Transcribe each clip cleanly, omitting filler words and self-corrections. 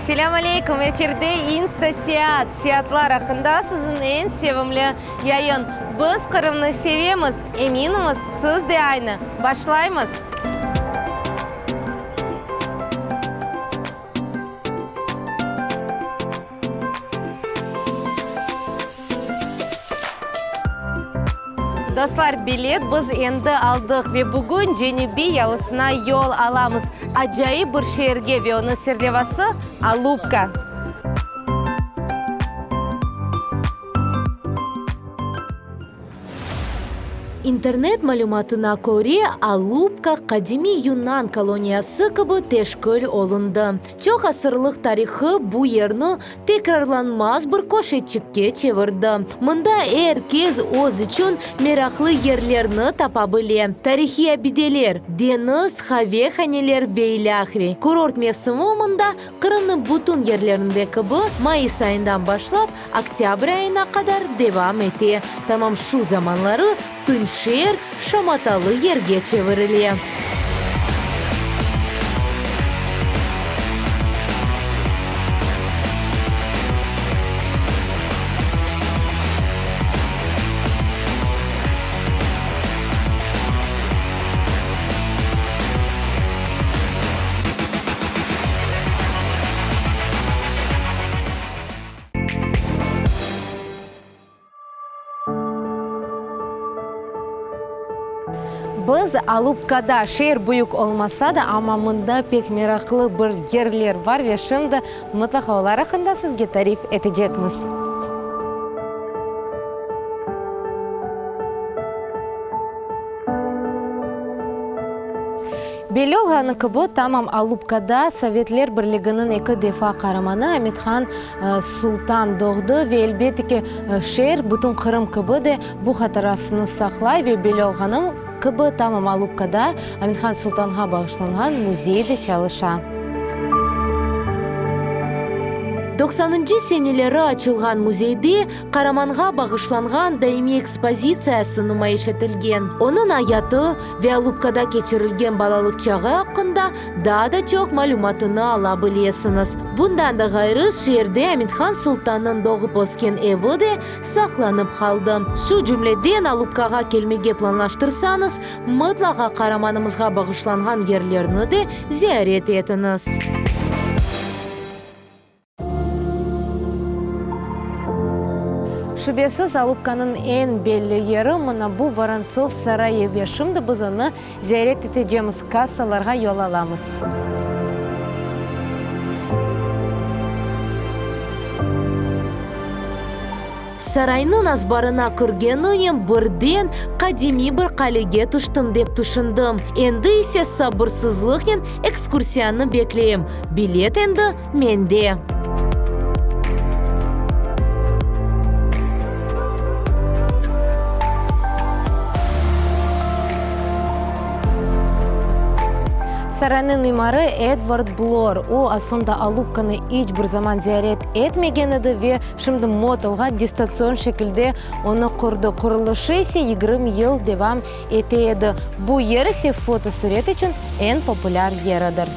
Selâm aleyküm, efirde İnsta Seyaat, seyaatlar aqqında siziñ eñ sevimli yayın. Biz Qırımnı sevemiz, eminimiz, siz de aynı. Başlaymız! Dostlar, bilet biz endi aldıq ve bugün Cenübiy yalısına yol alamız, acayip bir şeerge ve onıñ serlevası, Alupka. İnternet malümatına köre, Alupka qadimiy yunan koloniyası kibi teşkil olundı. Çoq asırlıq tarihı bu yerni tekrarlanmaz bir köşeçikke çevirdi. Mında er kes öz içün meraqlı yerlerni tapa bile, tarihiy abideler, deñiz, qavehaneler ve ilâhre. Kurort mevsimi mında Qırımnıñ bütün yerlerinde kibi mayıs ayından başlap oktâbr ayına qadar devam ete. Tamam şu zamanları tınç şeer şamatalı yerge çevirile. Biz Alupkada, şeer büyük olmasa da, amma mında pek meraqlı bir yerler bar ve şimdi mıtlaqa olar aqqında sizge tarif etecekmiz. Belli olğanı kibi, tamam Alupkada Sovetler Birliginiñ eki defa qaramanı Amethan Sultan doğdı ve, elbette ki, şeer bütün Qırım kibi de bu hatırasını saqlay ve belli olğanı kibi, tamam Alupkada Amethan Sultanğa bağışlanğan müzey de çalışa. Doqsanıncı seneleri açılğan müzeyde qaramanğa bağışlanğan daimiy ekspozitsiyası numayış etilgen. Onıñ ayatı ve Alupkada keçirilgen balalıq çağı aqqında daa da çoq malümatını ala bilesiñiz. Bundan da ğayrı, şeerde Amethan Sultannıñ doğıp ösken evi de saqlanıp qaldı. Şu cümleden, Alupkağa kelmege planlaştırsañız, mıtlaqa qaramanımızğa bağışlanğan yerlerni de ziyaret etiñiz. Şübesiz, Alupkanıñ eñ belli yeri mına bu Vorontsov sarayı ve şimdi biz onı ziyaret etecemiz, kassalarğa yol alamız. Saraynıñ azbarına kirgeninen birden qadimiy bir qalege tüştim dep tüşündim. Endi ise sabırsızlıqnen ekskursiyanı bekleyim. Bilet endi mende. Saraynıñ mimarı Edvard Blor. O, aslında Alupkanı iç bir zaman ziyaret etmegen edi ve şimdi mod olğan distatsion şekilde onı qurdı. Qurulışı ise 20 yıl devam ete edi. Bu yer ise fotosuret içün eñ populâr yeridir.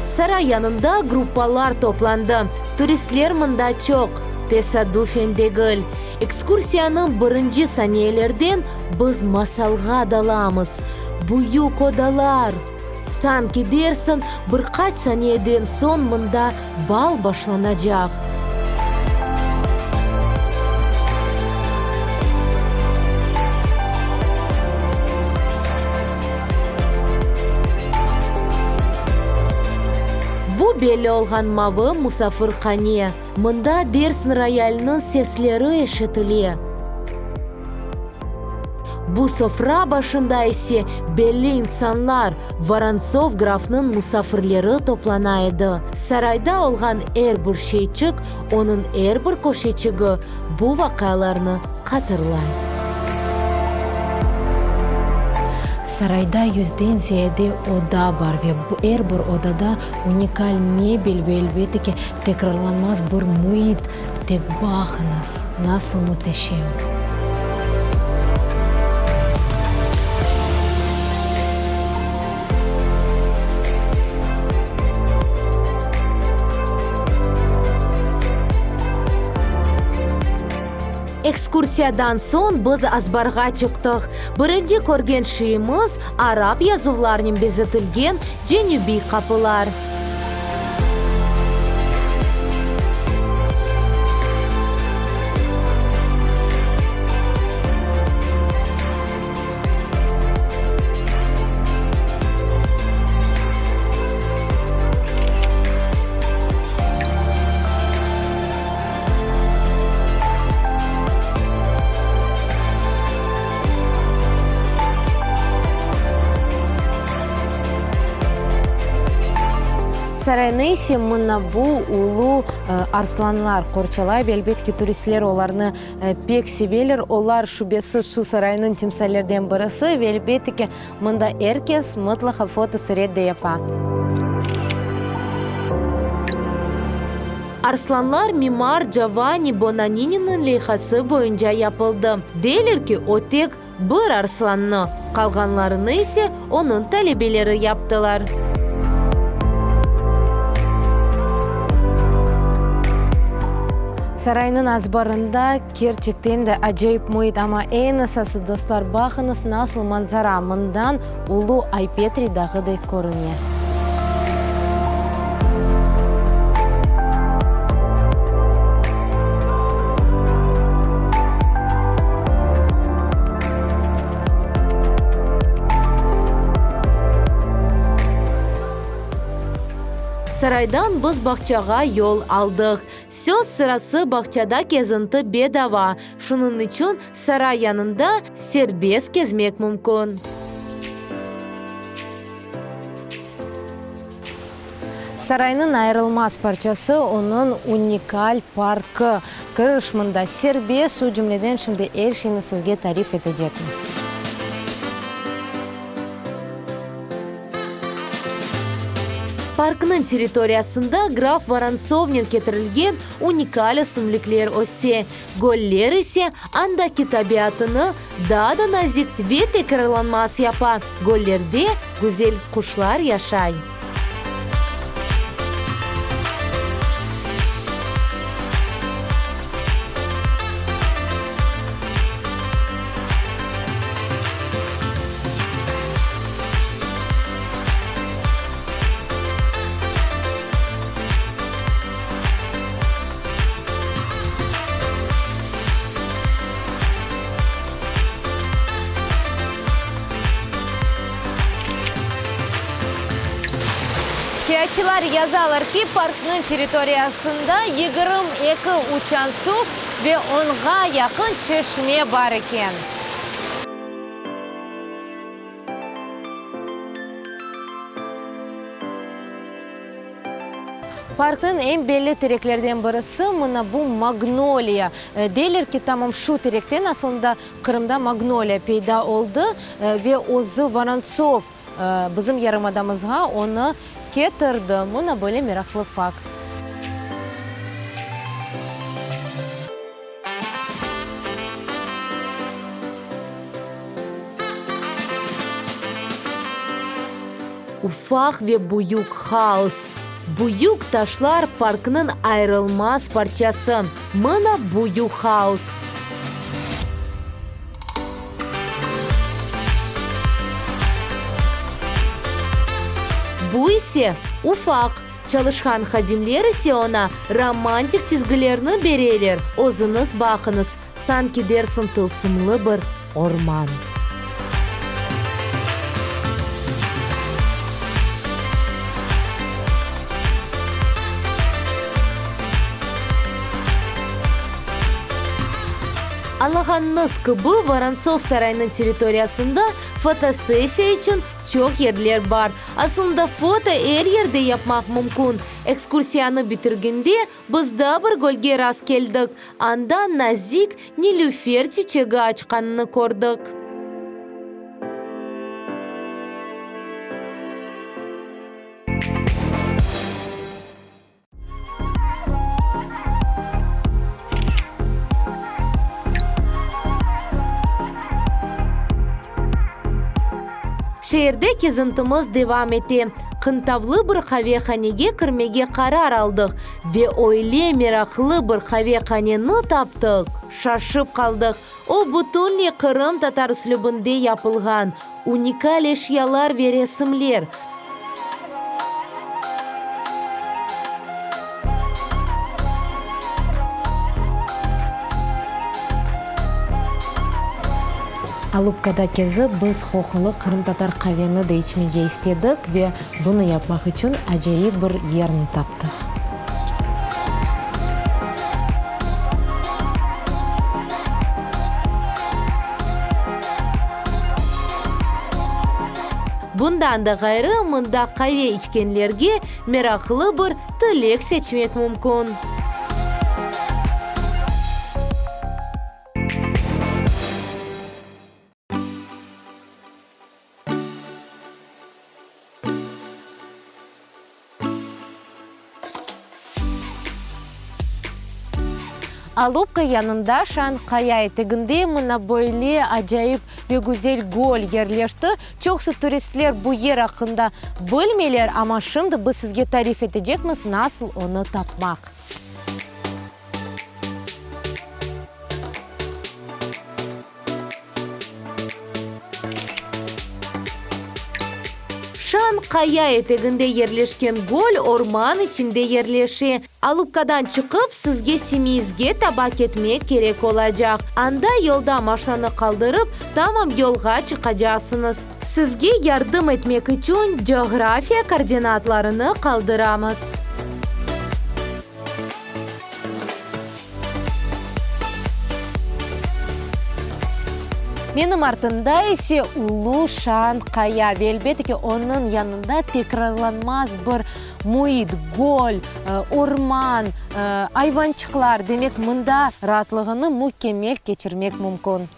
Saray yanında gruppalar toplandı. Turistler mında çoq, tesadüfen degil. Ekskursiyanıñ birinci saniyelerden biz masalğa dalamız. Büyük odalar! Sanki dersiñ, bir qaç saniyeden soñ mında bal başlanacaq. Bu belli olğan mavı musafirhane. Mında dersiñ royalniñ sesleri eşitile. Bu sofra başında ise belli insanlar, Vorontsov grafnıñ musafirleri toplana edi. Sarayda olğan er bir şeyçik, onıñ er bir köşeçigi bu vaqialarnı hatırlay. Sarayda yüzden ziyade oda bar ve er bir odada unikal mebel ve, elbette ki, tekrarlanmaz bir müit. Tek baqıñız, nasıl müteşem! Ekskursiyadan soñ biz azbarğa çıqtıq. Birinci körgen şeyimiz, arap yazuvlarnen bezetilgen cenübiy qapılar. Saraynı ise mına bu ulu arslanlar qorçalay ve, elbet ki, turistler olarnı pek seveler. Olar, şübesiz, şu saraynıñ timsallerden birisi ve, elbette ki, Mında er kes mıtlaqa fotosuret de yapa. Arslanlar mimar Giovanni Bonanininiñ leyhası boyunca yapıldı. Deyler ki, o tek bir arslannı, qalğanlarını ise onıñ talebeleri yaptılar. Saraynıñ azbarında Kerçekten de acayip müit, amma eñ esası, dostlar, baqıñız, nasıl manzara, mından ulu Ay-Petri dağı da körüne. Saraydan biz bağçağa yol aldıq. Söz sırası, bağçada kezinti bedava, şunıñ içün saray yanında serbest kezmek mümkün. Saraynıñ ayırılmaz parçası, onıñ unikal parkı. Kiriş mında serbest, şu cümleden şimdi er şeyni sizge tarif etecekmiz. Parknıñ territoriyasında graf Vorontsovnen ketirilgen unikal ösümlikler öse, göller ise andaki tabiatını daa da nazik ve tekrarlanmaz yapa. Göllerde güzel quşlar yaşay. Seyaatçılar yazalar ki, parknıñ territoriyasında 22 uçan suv ve onğa yaqın çeşme bar eken. Parknıñ eñ belli tereklerden birisi mına bu magnoliya. Deyler ki, tamam şu terekten aslında Qırımda magnoliya peyda oldı ve özü Vorontsov bizim yarımadamızğa onı ketirdi. Mına böyle meraqlı fakt. Ufaq ve büyük haos. Büyük taşlar parknıñ ayırılmaz parçası. Mına büyük haos. Bu ise ufaq. Çalışqan hadimler ise oña romantik çizgilerni bereler, özüñiz baqıñız, sanki dersiñ tılsımlı bir orman. Añlağanıñız kibi, Vorontsov sarayınıñ territoriyasında fotosessiya içün Çoq yerler bar. Aslında foto er yerde yapmaq mümkün. Ekskursiyanı bitirgende biz daa bir gölge rastkeldik. Anda nazik nilüfer çiçegi açqanını kördik. Şeerde kezintimiz devam ete. Qıntavlı bir qavehanege kirmege qarar aldıq ve öyle meraqlı bir qavehaneni taptıq, şaşıp qaldıq. O, bütünley qırımtatar üslübinde yapılğan, unikal eşyalar ve resimler. Alupkada kezip, biz qoqulı qırımtatar qaveni de içmege istedik ve bunı yapmaq içün acayip bir yerni taptıq. Bundan da ğayrı, mında qave içkenlerge meraqlı bir tilek seçmek mümkün. Alupka yanında, Şan Qaya eteginde mına böyle acayip ve güzel göl yerleşti. Çoqusı turistler bu yer aqqında bilmeyler, amma şimdi biz sizge tarif etecekmiz, nasıl onı tapmaq. Şan qaya eteginde yerleşken göl orman içinde yerleşe. Alupkadan çıqıp, sizge Simiyizge taba ketmek kerek olacaq. Anda yolda maşnanı qaldırıp, tamam yolğa çıqacaqsıñız. Sizge yardım etmek içün coğrafiya koordinatlarını qaldıramız. Menim artımda ise Ulu Şan Qaya ve, elbette ki, onıñ yanında tekrarlanmaz bir müit, göl, orman, ayvançıqlar, demek, mında raatlığını mükemmel keçirmek mümkün.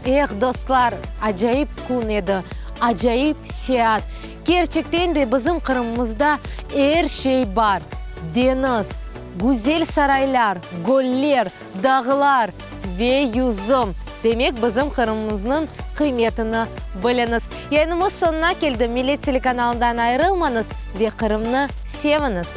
Eh, dostlar, acayip kün edi, acayip seat. Kerçekten de bizim Qırımımızda er şey bar, deñiz, güzel saraylar, göller, Dağlar ve yüzüm. Demek, bizim Qırımımıznıñ qıymetini biliñiz. Yayınımız soñuna keldi. Millet telekanalından ayırılmañız ve Qırımnı seviñiz!